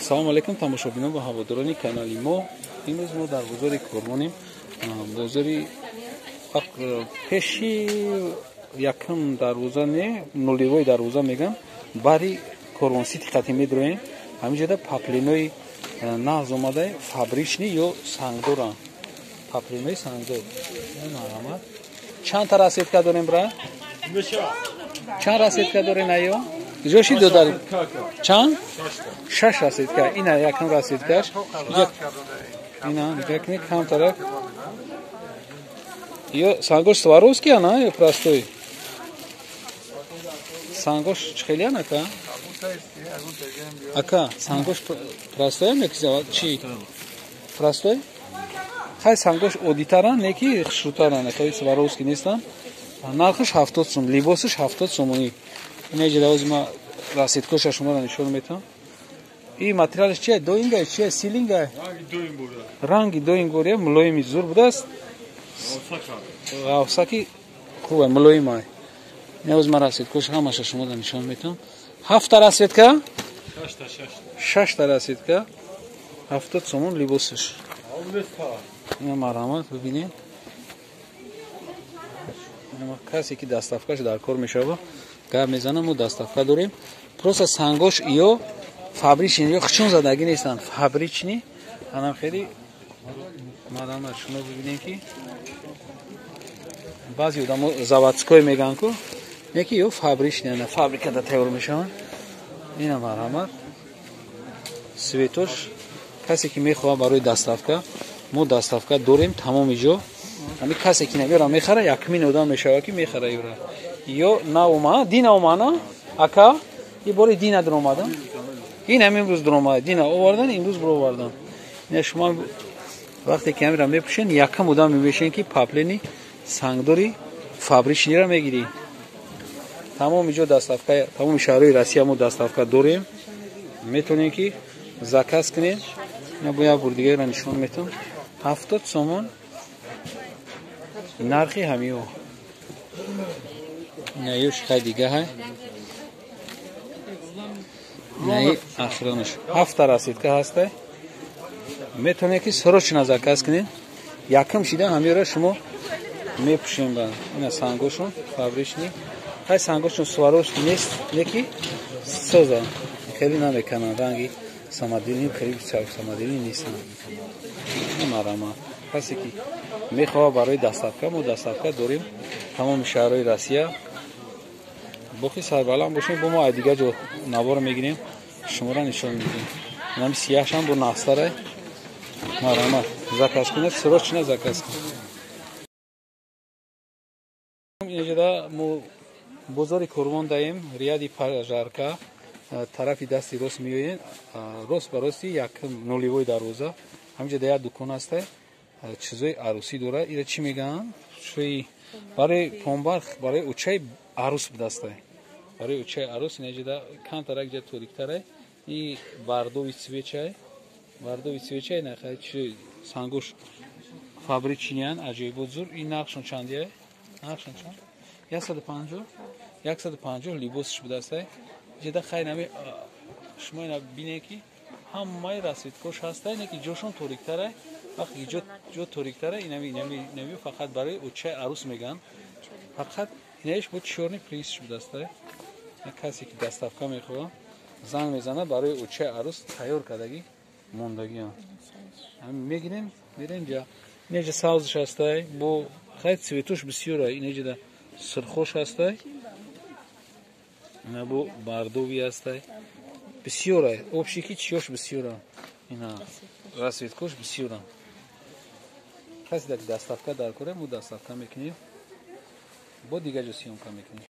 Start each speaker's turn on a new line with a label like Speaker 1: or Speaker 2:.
Speaker 1: Салом алейкум, тамошобинон ва ҳаводорони канали мо. Имрӯз мо дар бозори Корвонем. Бозори пеши якум дарвоза, не, нулевой дарвоза мегам, бари Корвон Сити қати медроем. Ҳамин ҷода паплинои нағз омада, фабричный ё сангдоранд. Паплинои сангдор. Марҳамат. Чанд та расцветка дорем, бра? Чанд расцветка дорем, аё? Ҷоши додари? Чанд? Шаш расцветка. Ина якум расцветкаш. Ина нигоҳ кунед, камтарак. Ё сангош Сваровский ана ё простой? Сангош чхелиан, ака? Ака, сангош простой ам ё чи? Простой? Хай, сангош оддитаран, не ки хушрӯтаран, хеле Сваровский нестан. Нархаш 70 сум, либосаш 70 сомонӣ. Ина ҷа ма расцветкоша шуморо нишон метам. И материалаш чия? Доинга чия? Силинга? Ранги доингория, мулоими зур будааст. Ғавсаки хубе, мулоимай. Ина ма расцветкоша ҳамаша шуморо нишон метам. Ҳафта расцветка? Шашта расцветка. 70 сомон либосаш. Ина марҳамат, бибинед. Касе ки доставкаш дар кор мешава, гап мезанам, мо доставка дорем. Просто сангош ё фабричный, ё хчун задагӣ нестанд, фабричный. Анам хеле марҳамат, шумо бибинед, ки баъзе одамо заводской мегӯянд ку, не ки ё фабричный, ана фабрикада тайёр мешаванд. Ина марҳамат, цветош. Касе ки мехоҳад барои доставка, мо доставка дорем тамоми ҷо. Ҳами касе ки намеёра мехара, якумин одам мешава, ки мехара ёра. Ё наома, дина омана, ака, и бори дина даромадам. Ин ҳам имрӯз даромада, дина овардан, имрӯз бировардан. Ина шумо вақте ки ҳамира мепӯшен, якум одам мешен, ки паплини сангдори фабричныйра мегирӣ. Тамоми ҷо доставка, тамоми шаҳрҳои Россия мо доставка дорем. Метавонем ки заказ кунем. Ина бо як бор дигаро нишон метам. 70 сомон нархи ҳамиё. Ина ё шихай дига ҳай. Инаи ахиронаш. Ҳафта расцветка ҳастай. Метавонед ки срочно заказ кунед. Якум шида ҳамиёро шумо мепӯшем ба. Ина сангошон фабричный. Хай, сангошон Сваровский нест, неки соза. Хеле намекананд, ранги самодельный, хеле самодельный нестанд. Марҳамат. Касе ки мехоҳад барои доставка, мо доставка дорем тамоми шаҳрҳои Россия. Боқӣ сарбаланд бошем, бо мо аз дигар ҷо наворо мегирем, шуморо нишон медиҳем. Инами сияҳшам бо нақстарай. Марҳамат, заказ кунед, срочно заказ кунед. Инҷода мо бозори Корвон даем, ряди Пожарка, тарафи дасти рост меоем, рост ба рости якум нулевой дарвоза. Ҳаминҷо да як дукон ҳастай, чизои арӯсӣ дора. Ира чӣ мегӯянд? Чои барои помбарх, барои учаи арӯс будастай. Барои учаи арӯс инаҷода камтарак ҷа ториктарай. И бордовый цветчай. Бордовый цветчай, нахай чи сангош фабричныйян, аҷоибот зур. Ин нархшон чандия? Нархшон чанд? 150. 150 либосш будастай. Ҷеда хай нами шумо ина бинед, ки ҳамаи расцветкош ҳастай, не ки ҷошон ториктарай. Вақте ки ҷо ториктара, инами инами инами фақат барои учаи арӯс мегӯянд. Фақат инаиш бо чёрный принтш будастай. Касе ки доставка мехоҳад, занг мезана, барои учаи арӯс тайёр кардагӣ мондагиам. Мегирем, мерем ҷа. Инаҷа савзш ҳастай, бо хай цветош бисёра. Инаҷада сурхош ҳастай. Ина бо бордовый ҳастай. Бисёра. Общий ки чиёш бисёра. Ина расцветкош бисёра. Касе дар доставка дар кора, мо доставка мекунем. Бо дигар ҷо съёмка мекунем.